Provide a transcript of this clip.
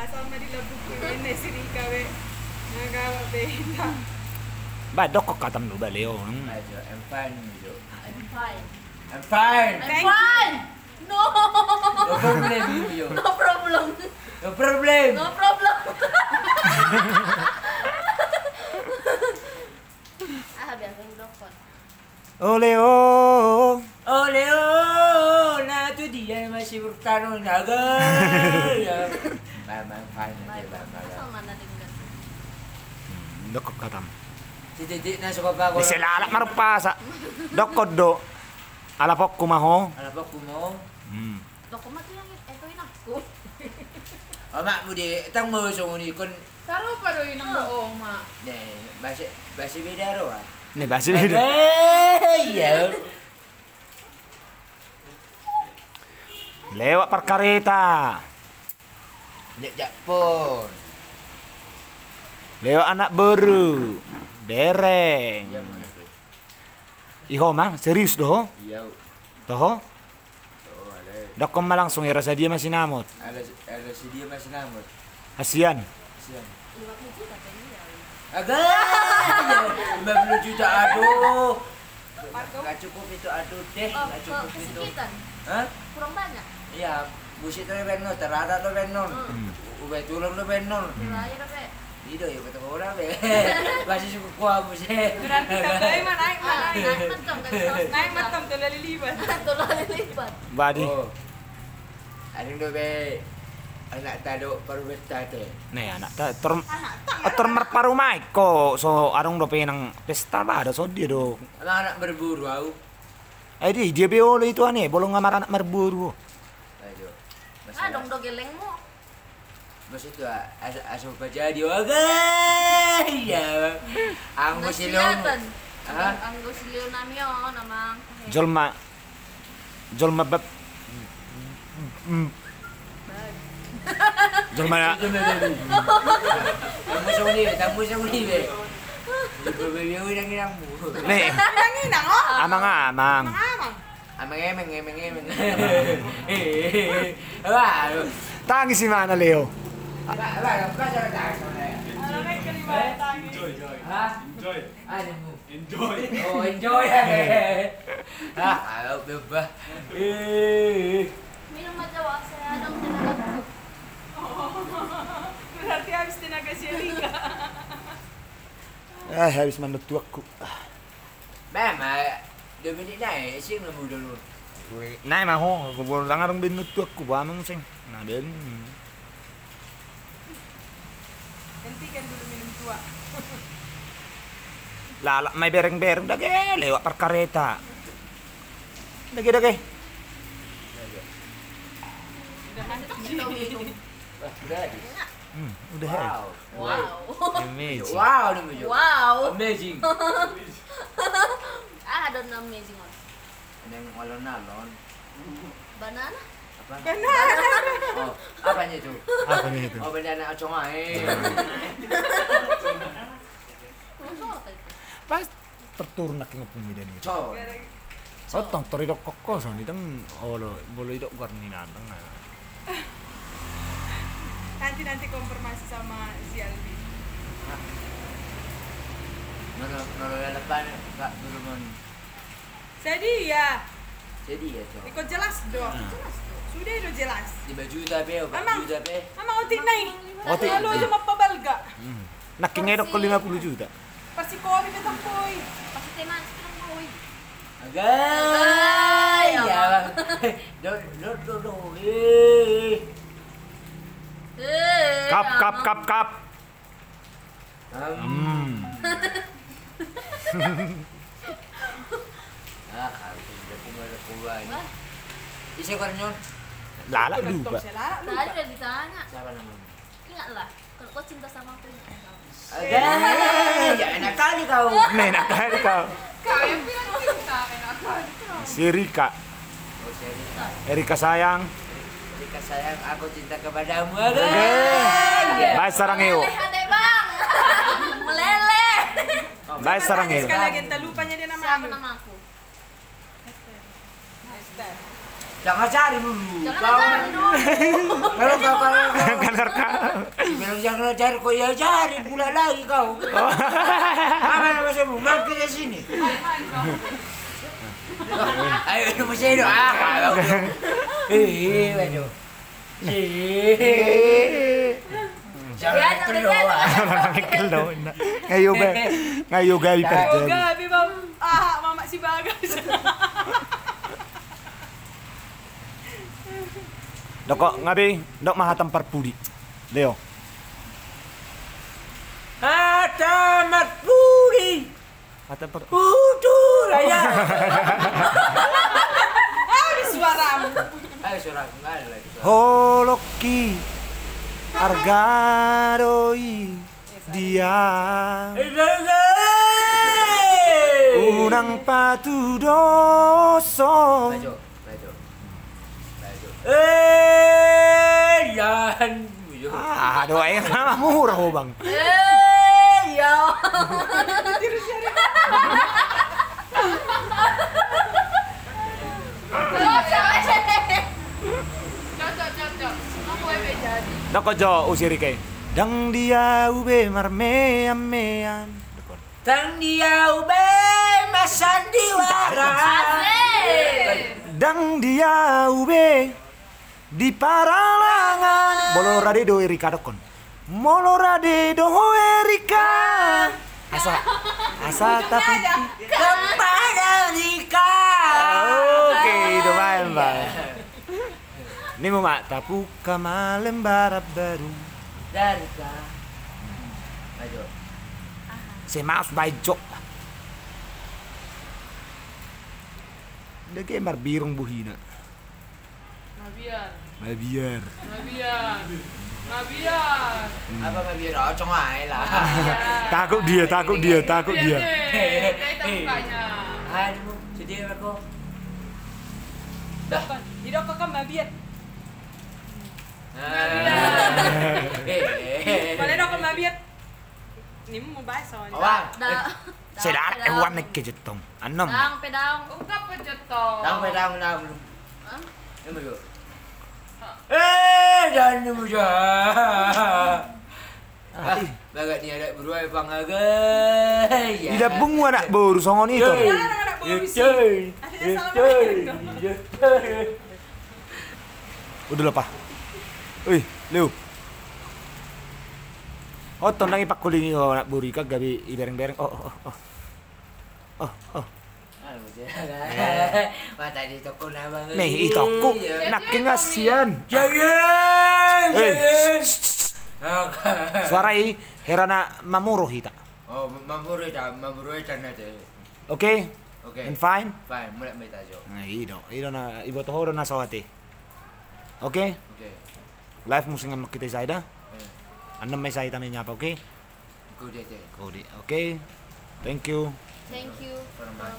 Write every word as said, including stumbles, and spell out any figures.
Sama di labuk gue ne si Rika be. Nah, gawat be. Ba, dokkon hatam do ba, Leo. Hmm. Ayo, I'm fine, Jo. I'm fine. I'm fine. I'm fine. No. No problem, Jo. No problem. No problem. No problem. Ah, biasa dokkon. O Leo. O Leo, na tu dia masih bertarung naga. Ya. Memang fine, memang. Asal mana dengar? Hmm, dokkon hatam. Titik-titik na suka bagus. Bisa lalap marpasa. Dokkon do. Alapokku ma ho. Alapokku ma ho. Hmm. Dokkon ma tu yang itu inangku. Omakmu di tang mau songon ikon. Sarupa do inang do oma. Ne, bahasa, bahasa beda roa. Ne, bahasa beda. Eh, iya. Lewat parkareta. Lek jakpon. Lewat anak boru. Bereng. Iya, mana tu? Iho ma, serius do ho? Iya. Toho? Dokkon ma langsung, era sadia ma sinamot. Era, era sadia ma sinamot. Hasian. Hasian. Aga, lima puluh juta, aduh. Nggak cukup itu, aduh deh, nggak cukup itu. Hah? Kurang banyak. Iya, busi tu bennon, terada tu bennon. Hmm. Ube tulung tu bennon. Iya, iya, Pak. Ido, ya, betul orang be. Masih cukup kuat, busi. Berarti tambah ma naik, ma naik. Naik ma tong, tolu lima. Tolu lima. Badi. Oh. Adong dope anakta do parumaenta te. Ne, anakta tor, tor marparumaen ho, so adong dope nang pesta ba, ada so dia do. Anak, anak marboru au. Ai di dia be olo itu ane, bolong amar anak marboru. Ayo. Adong do gelengmu. Maksud tu, a-, as-, asa pajadi, waga, iya. Anggo si Leo. Hah? Anggo si Leo nami on, amang. Jolma. Jolma bab. Jolma ya. Tamu songoni be, tamu songoni be. Ibu bebe, inang-inangmu. Nih. Inang-inang, oh. Amang, amang. Amang, amang. Amang, emeng, emeng, emeng. Wah, lu. Tangis si mana, Leo? Ba-, ba-, ba-, ba-, tangis, mana ya? Hah? Enjoy. Enjoy. Ada, Bu. Enjoy. Oh, enjoy. Ah, kalau bebas. Eh. Minum aja, Wak. Saya ada tenaga. Oh. Berarti habis tenaga si Erika. Ah, habis manut tuakku. Memang, dua menit naik, sing nemu dulu. Naik mah ho, aku baru tangan dong benut tuakku, ba amang sing. Nah, ben. Hentikan dulu minum tua. Lalap ma i bereng-bereng, dage lewat parkareta. Dage, dage. Udah habis. Hmm, udah habis. Wow. Wow. Amazing. Wow, ini, Jo. Wow. Amazing. Ah, ada amazing on. Ada yang alon-alon. Banana? Apa? Banana. Oh, apanya itu? Apanya itu? Oh, banana acong ae. Pas terturun lagi ngepung medan itu. Cong. Otong tori dok koko soni dang olo bolo idok guar ni nandang. Nanti, nanti konfirmasi sama si Albi. Nolo, nolo ya lepas, Kak, turun. Sadia. Sadia, Cok. Iko jelas do. Nah. Jelas do. Sudah do jelas. Lima juta pe, empat juta pe. Amang otik nai. Otik. Lalu aja mappabalga. Hmm. Nangkin ngai dokkon lima puluh juta. Pasti kopi pe tampoi. Pasti teman, pasti tampoi. Agai, agai, ya. Do, do, do, do. Eh. Eh, kap, kap, kap, kap. Hmm. Ah, kalau tidak, aku mau ada kuah. Wah. Isi korenyon. Lalap lupa. Lalap lupa. Tadi udah ditanya. Siapa namanya? Ingatlah, kalau kau cinta sama aku, ingat sama aku. Oke, ya enak kali kau. Nah, enak kali kau. Kau yang bilang cinta, enak kali kau. Si Rika. Oh, si Rika. Erika sayang. Erika sayang, aku cinta kepadamu. Oke. Oke. Bae sarang eo. Meleleh, ade, Bang. Meleleh. Bae sarang eo. Sekali lagi, tak lupanya dia nama. Siapa namaku? Jangan cari dulu. Jangan cari dulu. Kalau kau, kalau kau. Kalau kau. Ajar ko ya, ajar pula lagi kau. Apa nama sebut? Mampir ke sini. Ayo, ini masih hidup. Ah, eh, eh, waduh. Eh. Jangan terdoa. Jangan terdoa. Ngayo, Be. Ngayo, Gabi, terjadi. Gabi, Bang. Ah, Mamak si Bagas. Dok, Gabi, dok ma hata parpudi. Leo. Hata marpudi. Hata par- Udur aja. Habis suaramu. Ayo, suaramu, nggak ada lagi suara. Holokki arga do i dia. Eh, eh, eh. Unang patudoso. Maju. Maju. Maju. Eh, Jan. Ah, doa yang sama murah, Bang. Eh, iya. Cocok, cocok. Aku jadi. Dok jo, Usi Rike. Ndang di au be marmeam-meam. Ndang di au be marsandiwara. Asik. Ndang di au be di paralangan. Molo rade do Erika dokkon. Molo rade do ho Erika. Asa, asa tapi. Kepada Erika. Oke, itu main, Bang. Ini mau mak tapuka malam barap baru. Dari ka. Ayo. Saya maaf baik, Jok. Dia kayak marbirung buhina. Mabiar. Mabiar. Mabiar. Mabiar. Hmm. Apa mabiar? Oh, cong ae lah. Mabiar. Takut dia, takut dia, takut dia. Dia, dia, dia, dia, dia, dia. Aduh, sedih aku. Dah. Didok kan mabiat. Nah. Boleh dok mabiat. Ini mau bahas soalnya. Awal. Dah. Sedap, eh, wan nek kejetong. Anom. Dang pedang. Ungkap kejetong. Dang pedang, dang. Hah? Ini dulu. Eh, jangan dulu, jangan. Ah, bagak ni anak boru ai pangagai. Ida bungu anak boru songon itu. Anak boru sih. Ada salah. Udah lah, Pak. Wih, Leo. Oto ndang ipakkulingi ho anak boru i, kan gabe ibereng-bereng. Oh, oh, oh. Oh, oh. Anu, dia kan. Mata di toko nama. Nih, i toko. Iya. Nak kengasian. Jangan, eh, jangan. Suara i, herana mamuru hita. Oh, mamuru hita, mamuru hita nanti. Oke? Oke. And fine? Fine, mulai main aja. Nah, i do. I do na, iboto ho do na so ate. Oke? Oke. Live musengan ma hita i sada. Eh. Anom ma i sada hita menyapa, oke? Kode, oke. Kode, oke. Thank you. Thank you very much.